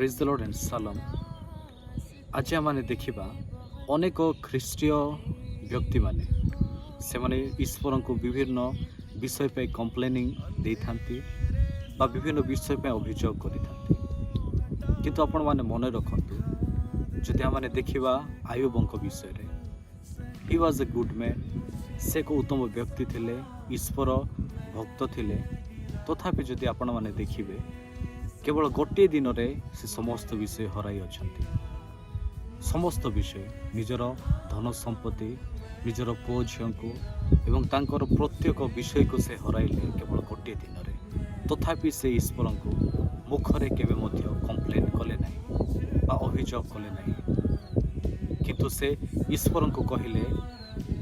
Praise the Lord and Shalom. ଆଜି ଆମମାନେ ଦେଖିବା, ଅନେକ ଖ୍ରୀଷ୍ଟୀୟ ବ୍ୟକ୍ତିମାନେ ସେମାନେ ଈଶ୍ୱରଙ୍କୁ ବିଭିନ୍ନ ବିଷୟ ପାଇଁ କମ୍ପ୍ଲେନିଂ ଦେଇଥାନ୍ତି ବା ବିଭିନ୍ନ ବିଷୟ ପାଇଁ ଅଭିଯୋଗ କରିଥାନ୍ତି। କିନ୍ତୁ ଆପଣମାନେ ମନେ ରଖନ୍ତୁ, ଯଦି ଆମମାନେ ଦେଖିବା ଆୟୁବଙ୍କ ବିଷୟରେ, he was a good man. ସେ ଏକ ଉତ୍ତମ ବ୍ୟକ୍ତି ଥିଲେ, ଈଶ୍ୱର ଭକ୍ତ ଥିଲେ। ତଥାପି ଯଦି ଆପଣମାନେ ଦେଖିବେ, କେବଳ ଗୋଟିଏ ଦିନରେ ସେ ସମସ୍ତ ବିଷୟ ହରାଇ ଅଛନ୍ତି। ସମସ୍ତ ବିଷୟ, ନିଜର ଧନ ସମ୍ପତ୍ତି, ନିଜର ପୁଅ ଝିଅଙ୍କୁ ଏବଂ ତାଙ୍କର ପ୍ରତ୍ୟେକ ବିଷୟକୁ ସେ ହରାଇଲେ କେବଳ ଗୋଟିଏ ଦିନରେ। ତଥାପି ସେ ଈଶ୍ୱରଙ୍କୁ ମୁଖରେ କେବେ ମଧ୍ୟ କମ୍ପ୍ଲେନ୍ କଲେ ନାହିଁ ବା ଅଭିଯୋଗ କଲେ ନାହିଁ। କିନ୍ତୁ ସେ ଈଶ୍ୱରଙ୍କୁ କହିଲେ,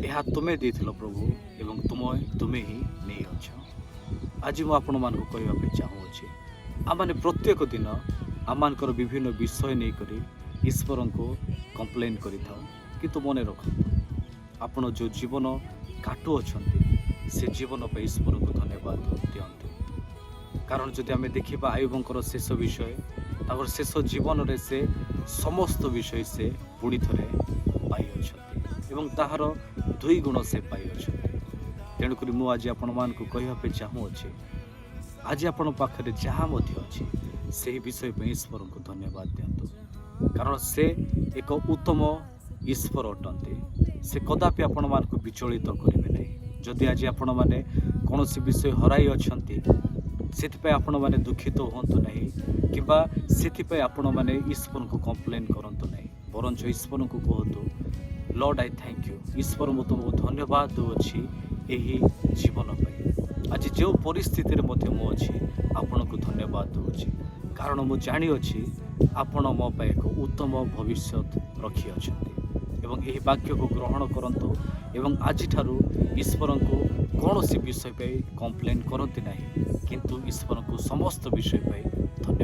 "ଏହା ତୁମେ ଦେଇଥିଲ ପ୍ରଭୁ ଏବଂ ତୁମେ ହିଁ ନେଇଅଛ।" ଆଜି ମୁଁ ଆପଣମାନଙ୍କୁ କହିବା ପାଇଁ ଚାହୁଁଅଛି, ଆମମାନେ ପ୍ରତ୍ୟେକ ଦିନ ଆମମାନଙ୍କର ବିଭିନ୍ନ ବିଷୟ ନେଇକରି ଈଶ୍ୱରଙ୍କୁ କମ୍ପ୍ଲେନ୍ କରିଥାଉ। କିନ୍ତୁ ମନେ ରଖନ୍ତୁ, ଆପଣ ଯେଉଁ ଜୀବନ କାଟୁଅଛନ୍ତି, ସେ ଜୀବନ ପାଇଁ ଈଶ୍ୱରଙ୍କୁ ଧନ୍ୟବାଦ ଦିଅନ୍ତୁ। କାରଣ ଯଦି ଆମେ ଦେଖିବା ଆୟୁବଙ୍କର ଶେଷ ବିଷୟ, ତାଙ୍କର ଶେଷ ଜୀବନରେ ସେ ସମସ୍ତ ବିଷୟ ସେ ପୁଣି ଥରେ ପାଇଅଛନ୍ତି ଏବଂ ତାହାର ଦୁଇ ଗୁଣ ସେ ପାଇଅଛନ୍ତି। ତେଣୁକରି ମୁଁ ଆଜି ଆପଣମାନଙ୍କୁ କହିବା ପାଇଁ ଚାହୁଁଅଛି, ଆଜି ଆପଣଙ୍କ ପାଖରେ ଯାହା ମଧ୍ୟ ଅଛି, ସେହି ବିଷୟ ପାଇଁ ଈଶ୍ୱରଙ୍କୁ ଧନ୍ୟବାଦ ଦିଅନ୍ତୁ। କାରଣ ସେ ଏକ ଉତ୍ତମ ଈଶ୍ୱର ଅଟନ୍ତି। ସେ କଦାପି ଆପଣମାନଙ୍କୁ ବିଚଳିତ କରିବେ ନାହିଁ। ଯଦି ଆଜି ଆପଣମାନେ କୌଣସି ବିଷୟ ହରାଇ ଅଛନ୍ତି, ସେଥିପାଇଁ ଆପଣମାନେ ଦୁଃଖିତ ହୁଅନ୍ତୁ ନାହିଁ କିମ୍ବା ସେଥିପାଇଁ ଆପଣମାନେ ଈଶ୍ୱରଙ୍କୁ କମ୍ପ୍ଲେନ୍ କରନ୍ତୁ ନାହିଁ। ବରଞ୍ଚ ଈଶ୍ୱରଙ୍କୁ କୁହନ୍ତୁ, "Lord, I thank you. ଈଶ୍ୱର, ମୁଁ ତୁମକୁ ଧନ୍ୟବାଦ ଦେଉଅଛି ଏହି ଜୀବନ ପାଇଁ। ଆଜି ଯେଉଁ ପରିସ୍ଥିତିରେ ମଧ୍ୟ ମୁଁ ଅଛି, ଆପଣଙ୍କୁ ଧନ୍ୟବାଦ ଦେଉଛି। କାରଣ ମୁଁ ଜାଣିଅଛି, ଆପଣ ମୋ ପାଇଁ ଏକ ଉତ୍ତମ ଭବିଷ୍ୟତ ରଖିଅଛନ୍ତି।" ଏବଂ ଏହି ବାକ୍ୟକୁ ଗ୍ରହଣ କରନ୍ତୁ ଏବଂ ଆଜିଠାରୁ ଈଶ୍ୱରଙ୍କୁ କୌଣସି ବିଷୟ ପାଇଁ କମ୍ପ୍ଲେନ୍ କରନ୍ତି ନାହିଁ, କିନ୍ତୁ ଈଶ୍ୱରଙ୍କୁ ସମସ୍ତ ବିଷୟ ପାଇଁ ଧନ୍ୟବାଦ।